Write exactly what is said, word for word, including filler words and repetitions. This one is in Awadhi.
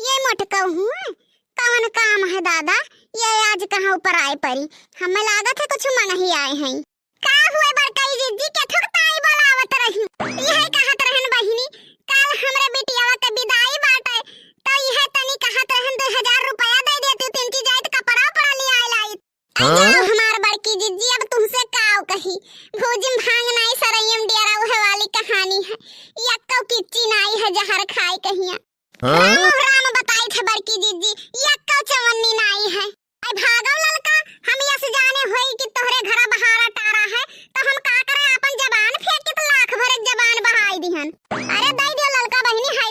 ये मोटकऊ हुआ, कवन काम है दादा, ये आज कहाँ ऊपर आए परी? हमें लागत है कुछ मंगही आए हैं। का हुए बड़कई जिज्जी, के थुकताई बोलावत रही? यह कहत रहन बहिनी, कल हमरे बिटियावा के विदाई बाटे, तो यह तनी कहत रहन दो हजार रुपया दे देती, तिनकी जाइत कपड़ा उपड़ा ले आए लाई। हाँ? जाओ हमार बड़की जिज्जी, अब तुमसे काव कही। भूजिम भांग नाई सरैयम डियरा उहे वाली कहानी है। यक्को किच्ची नाई है जहर खाए कहिया। हाँ? राम राम बताई थे बड़की जिज्जी, यक्को चवन्नी नाई है। आई भागो ललका, हम यस जाने होई कि तोहरे घरा बहारा टारा है, तो हम का करे आपन जबान फेंक के तो लाख भर एक जबान बहाई दिहन। अरे दई दियो ललका बहिनी, हाय